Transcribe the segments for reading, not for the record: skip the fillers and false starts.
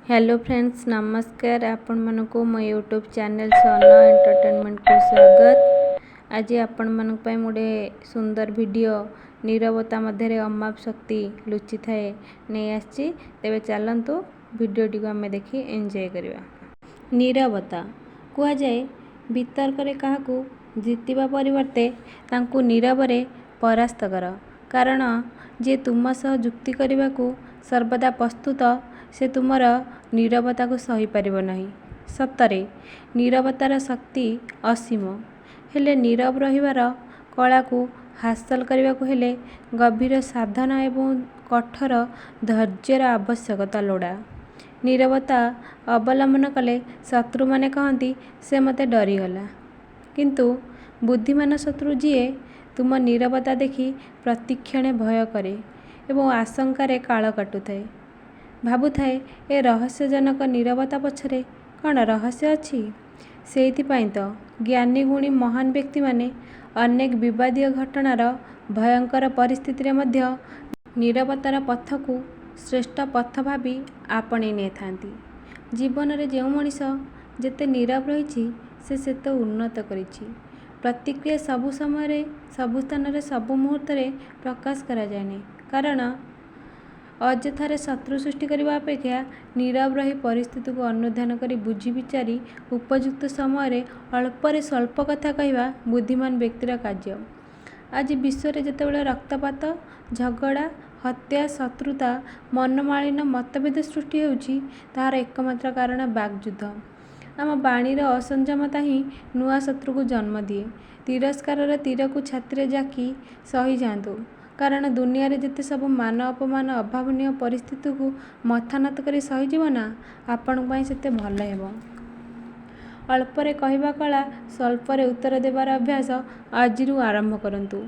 Hello friends, ନମସ୍କାର। ଆପଣମାନଙ୍କୁ ମୋ ୟୁଟ୍ୟୁବ୍ ଚ୍ୟାନେଲ୍ ସନ ଏଣ୍ଟରଟେନମେଣ୍ଟକୁ ସ୍ୱାଗତ। ଆଜି ଆପଣମାନଙ୍କ ପାଇଁ ମୁଁ ଗୋଟେ ସୁନ୍ଦର ଭିଡ଼ିଓ, "ନୀରବତା ମଧ୍ୟରେ ଅମାପ ଶକ୍ତି ଲୁଚିଥାଏ", ନେଇ ଆସିଛି। ତେବେ ଚାଲନ୍ତୁ, ଭିଡ଼ିଓଟିକୁ ଆମେ ଦେଖି ଏନ୍ଜୟ କରିବା। ନୀରବତା। କୁହାଯାଏ, ବିତର୍କରେ କାହାକୁ ଜିତିବା ପରିବର୍ତ୍ତେ ତାଙ୍କୁ ନୀରବରେ ପରାସ୍ତ କର। କାରଣ ଯିଏ ତୁମ ସହ ଯୁକ୍ତି କରିବାକୁ ସର୍ବଦା ପ୍ରସ୍ତୁତ, ସେ ତୁମର ନୀରବତାକୁ ସହିପାରିବ ନାହିଁ। ସତରେ ନୀରବତାର ଶକ୍ତି ଅସୀମ। ହେଲେ ନୀରବ ରହିବାର କଳାକୁ ହାସଲ କରିବାକୁ ହେଲେ ଗଭୀର ସାଧନା ଏବଂ କଠୋର ଧୈର୍ଯ୍ୟର ଆବଶ୍ୟକତା ଲୋଡ଼ା। ନୀରବତା ଅବଲମ୍ବନ କଲେ ଶତ୍ରୁମାନେ କହନ୍ତି, "ସେ ମୋତେ ଡରିଗଲା।" କିନ୍ତୁ ବୁଦ୍ଧିମାନ ଶତ୍ରୁ ଯିଏ ତୁମ ନୀରବତା ଦେଖି ପ୍ରତିକ୍ଷଣେ ଭୟ କରେ ଏବଂ ଆଶଙ୍କାରେ କାଳ କାଟୁଥାଏ, ଭାବୁଥାଏ, ଏ ରହସ୍ୟଜନକ ନୀରବତା ପଛରେ କ'ଣ ରହସ୍ୟ ଅଛି? ସେଇଥିପାଇଁ ତ ଜ୍ଞାନୀ, ଗୁଣୀ, ମହାନ ବ୍ୟକ୍ତିମାନେ ଅନେକ ବିବାଦୀୟ ଘଟଣାର ଭୟଙ୍କର ପରିସ୍ଥିତିରେ ମଧ୍ୟ ନୀରବତାର ପଥକୁ ଶ୍ରେଷ୍ଠ ପଥ ଭାବି ଆପଣେଇ ନେଇଥାନ୍ତି। ଜୀବନରେ ଯେଉଁ ମଣିଷ ଯେତେ ନୀରବ ରହିଛି, ସେ ସେତେ ଉନ୍ନତି କରିଛି। ପ୍ରତିକ୍ରିୟା ସବୁ ସମୟରେ, ସବୁ ସ୍ଥାନରେ, ସବୁ ମୁହୂର୍ତ୍ତରେ ପ୍ରକାଶ କରାଯାଏ ନାହିଁ। କାରଣ ଅଯଥାରେ ଶତ୍ରୁ ସୃଷ୍ଟି କରିବା ଅପେକ୍ଷା ନୀରବ ରହି ପରିସ୍ଥିତିକୁ ଅନୁଧ୍ୟାନ କରି, ବୁଝି ବିଚାରି ଉପଯୁକ୍ତ ସମୟରେ ଅଳ୍ପରେ ସ୍ୱଳ୍ପ କଥା କହିବା ବୁଦ୍ଧିମାନ ବ୍ୟକ୍ତିର କାର୍ଯ୍ୟ। ଆଜି ବିଶ୍ୱରେ ଯେତେବେଳେ ରକ୍ତପାତ, ଝଗଡ଼ା, ହତ୍ୟା, ଶତ୍ରୁତା, ମନୋମାଳିନ୍ୟ, ମତଭେଦ ସୃଷ୍ଟି ହେଉଛି, ତାହାର ଏକମାତ୍ର କାରଣ ବାକ୍ଯୁଦ୍ଧ। ଆମ ବାଣୀର ଅସଂଯମତା ହିଁ ନୂଆ ଶତ୍ରୁକୁ ଜନ୍ମ ଦିଏ। ତିରସ୍କାରର ତୀରକୁ ଛାତିରେ ଜାକି ସହିଯାଆନ୍ତୁ। କାରଣ ଦୁନିଆରେ ଯେତେ ସବୁ ମାନ ଅପମାନ, ଅଭାବନୀୟ ପରିସ୍ଥିତିକୁ ମଥାନତ କରି ସହିଯିବ ନା, ଆପଣଙ୍କ ପାଇଁ ସେତେ ଭଲ ହେବ। ଅଳ୍ପରେ କହିବା କଳା, ସ୍ୱଳ୍ପରେ ଉତ୍ତର ଦେବାର ଅଭ୍ୟାସ ଆଜିରୁ ଆରମ୍ଭ କରନ୍ତୁ।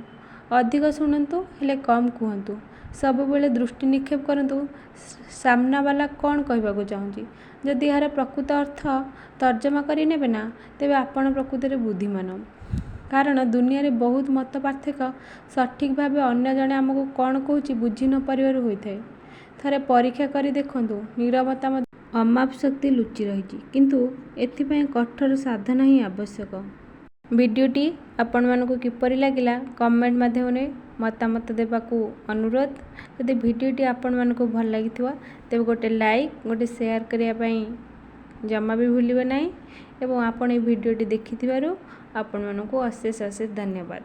ଅଧିକ ଶୁଣନ୍ତୁ, ହେଲେ କମ୍ କୁହନ୍ତୁ। ସବୁବେଳେ ଦୃଷ୍ଟି ନିକ୍ଷେପ କରନ୍ତୁ, ସାମ୍ନାବାଲା କ'ଣ କହିବାକୁ ଚାହୁଁଛି। ଯଦି ଏହାର ପ୍ରକୃତ ଅର୍ଥ ତର୍ଜମା କରିନେବେ ନା, ତେବେ ଆପଣ ପ୍ରକୃତରେ ବୁଦ୍ଧିମାନ। କାରଣ ଦୁନିଆରେ ବହୁତ ମତ ପାର୍ଥକ୍ୟ ସଠିକ୍ ଭାବେ ଅନ୍ୟ ଜଣେ ଆମକୁ କ'ଣ କହୁଛି ବୁଝି ନ ପାରିବାରୁ ହୋଇଥାଏ। ଥରେ ପରୀକ୍ଷା କରି ଦେଖନ୍ତୁ, ନୀରବତା ମଧ୍ୟ ଅମାପ ଶକ୍ତି ଲୁଚି ରହିଛି। କିନ୍ତୁ ଏଥିପାଇଁ କଠୋର ସାଧନା ହିଁ ଆବଶ୍ୟକ। ଭିଡ଼ିଓଟି ଆପଣମାନଙ୍କୁ କିପରି ଲାଗିଲା, କମେଣ୍ଟ ମାଧ୍ୟମରେ ମତାମତ ଦେବାକୁ ଅନୁରୋଧ। ଯଦି ଭିଡ଼ିଓଟି ଆପଣମାନଙ୍କୁ ଭଲ ଲାଗିଥିବ, ତେବେ ଗୋଟେ ଲାଇକ୍, ଗୋଟେ ସେୟାର କରିବା ପାଇଁ ଜମା ବି ଭୁଲିବେ ନାହିଁ। ଏବଂ ଆପଣ ଏହି ଭିଡ଼ିଓଟି ଦେଖିଥିବାରୁ ଆପଣମାନଙ୍କୁ ଅଶେଷ ଅଶେଷ ଧନ୍ୟବାଦ।